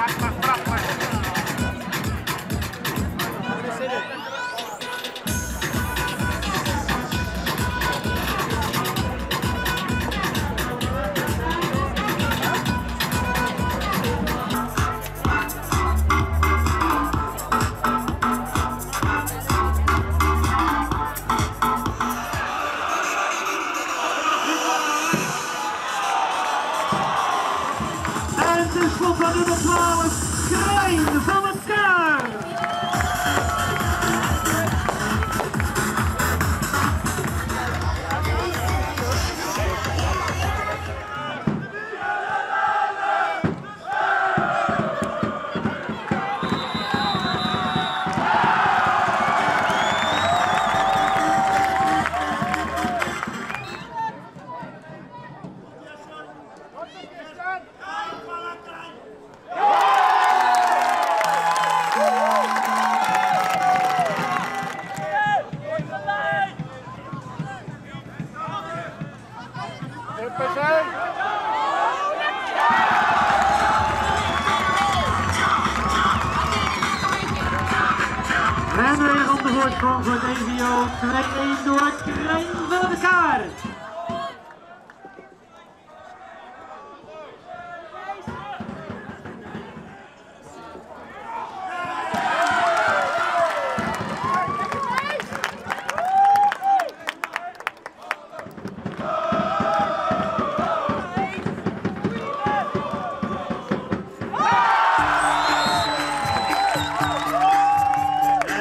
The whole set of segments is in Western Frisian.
En de schot van nummer 12, Krijn van het Kaar. En weer op de voorsprong voor het EVO 2-1 door Krijn van de Kaar.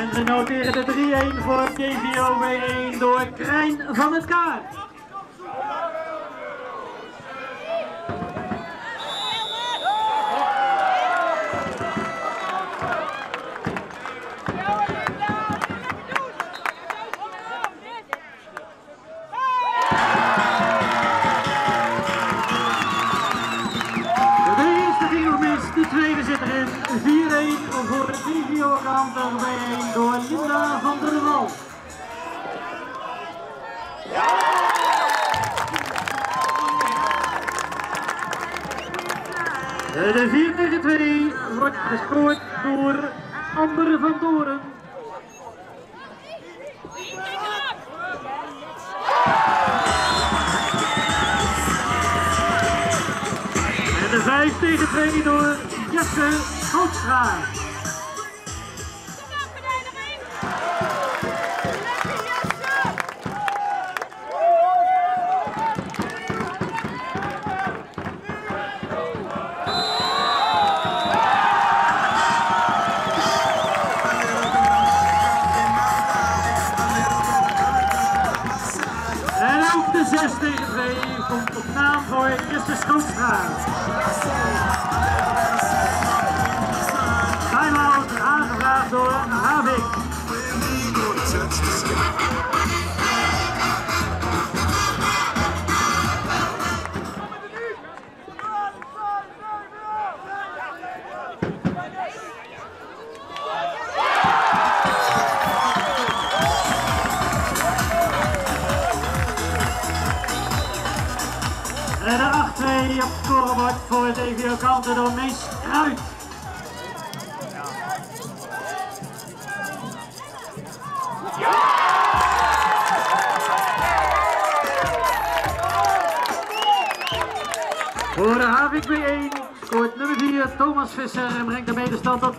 En we noteren de 3-1 voor DVO B1 door Krijn van het Kaar. De eerste ging nog mis, de tweede zit erin. 4-1 voor de DVO Kampen B1 door Linda van der Wal. De 4-2 wordt gescoord door Amber van Doren. En de 5-2 door Jesse Schootstra. En ook de 6-2 komt op naam voor Jesse Schootstra. Time-out aangevraagd door Havik. En de 8-2 op het scorebord voor het EVO Kanten door Mees Kruid. Voor de Havik B1 scoort nummer 4 Thomas Visser en brengt de stand op 10-4.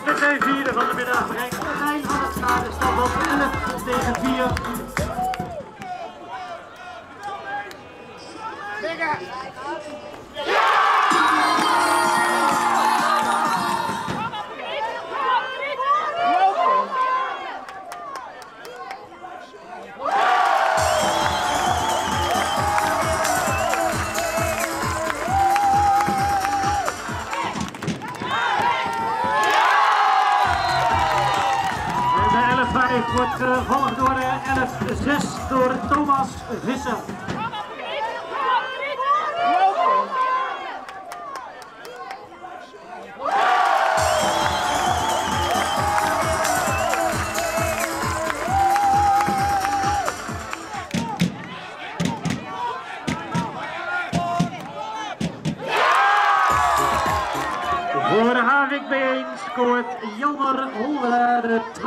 De zijn vierde van de middag brengt Rijn van het Schaar de stand op 11-4. Wordt gevolgd door de 11-6 door Thomas Visser. Voor de Havik B1 scoort Jelmer Holwerade 12-7.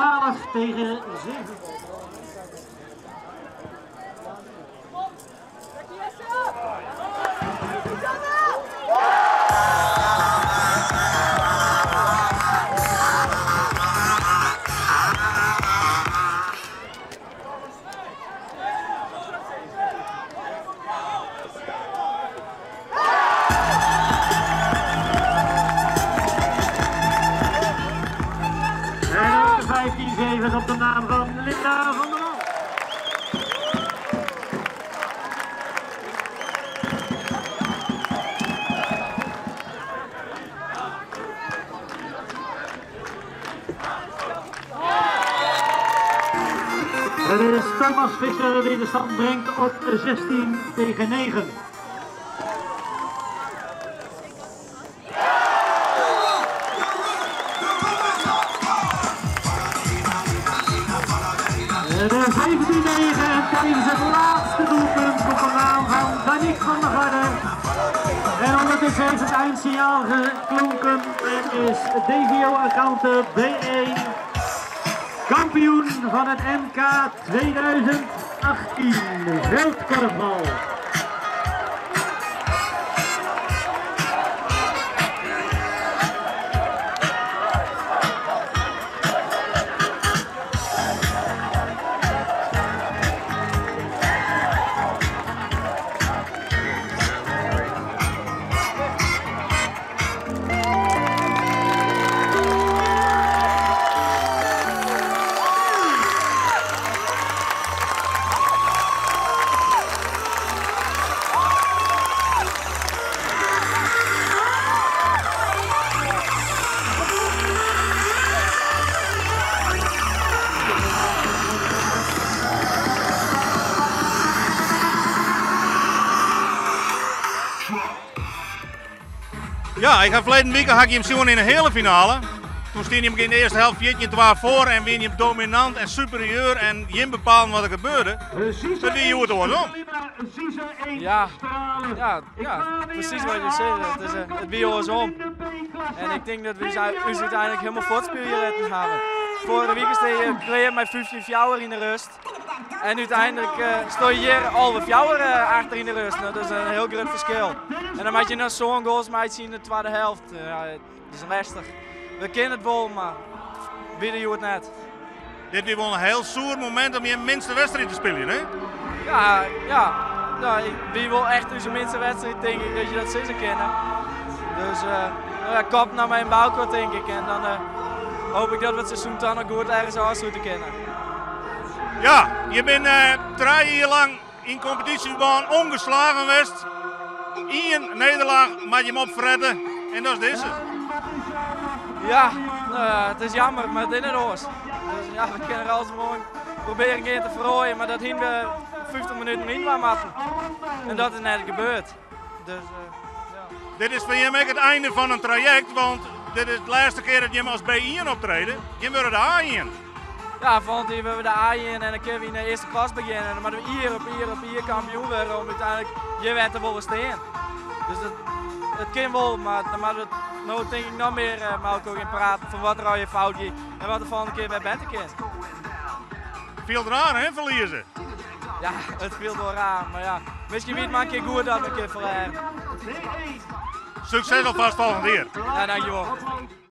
En ook de 15-7 op de naam van Linda van der Wal. Het is Thomas Visser die de stand brengt op 16-9. De 17-9 en tevens het laatste doelpunt op de naam van Danique van der Garde. En ondertussen heeft het eindsignaal geklonken en is DVO Accountant B1 kampioen van het NK 2018 veldkorfbal. Ja, ik ha ferleden wike ha ik jim sjoen yn de heale finale. Doe stie jim yn de earste helte 14-2 foar en wiene jim dominant en superieur en jim bepaalden wat der gebeurde. It wie hjoed oarsom. Ja, presys wat je sizze. It wie oarsom. En ik tink dat we ús úteinlik hielendal fuortspylje litten hawwe. Foarige wike stie je klear mei 15-4 yn de rêst. En úteinlik steane je hjir 11-4 achter yn de rêst. Nou, dat is in hiel grut ferskil. En dan moatte je noch sa'n goals meitsje yn de twadde helte. Ja, dat is lestich. We kinne it wol, mar wie der hjoed net. Dit wie wol in hiel soer momint om jim minste wedstriid te spyljen, hè? Ja. Nou, wie wol echt ús minste wedstriid, tink ik, dat je dat sizze kinne. Dus nou ja, kop noch mar yn elkoar, tink ik. En dan hoopje ik dat we it seizoen dan noch goed ergens ôfslute kinne. Ja, je binne 3 jier lang yn kompetysjeferbân ûngeslagen west. Ien nederlaach moat jim opfrette en dat is dizze. Ja, nou ja, it is jammer, mar it is net oars. Dus ja, we kinne der alles moai probearje gean te feroarjen, mar dat hiene we 50 minuten yn moatten. En dat is net gebeurd. Dus ja. Dit is foar jim ek it ein fan in trajekt, want dit is de lêste kear dat jim as B1 optrede. Jim wurde de A1. Ja, folgjend jier wurde we de A1 en dan kinne we yn de earste klas begjinne. En dan moatte we jier op jier op jier kampioen wurde om úteinlik hjir wer te wollen stean. Dus it kin wol, mar dan moatte we no tink ik noch mear mei elkoar gean praten fan wat der allegear fout giet en wat de folgjende kear wer better kin. Fielt raar, hè, ferlieze? Ja, it fielt wol raar, mar ja, miskien wie it mar in kear goed dat we in kear ferlearen. Sukses alfêst folgjend jier. Ja, dankjewol.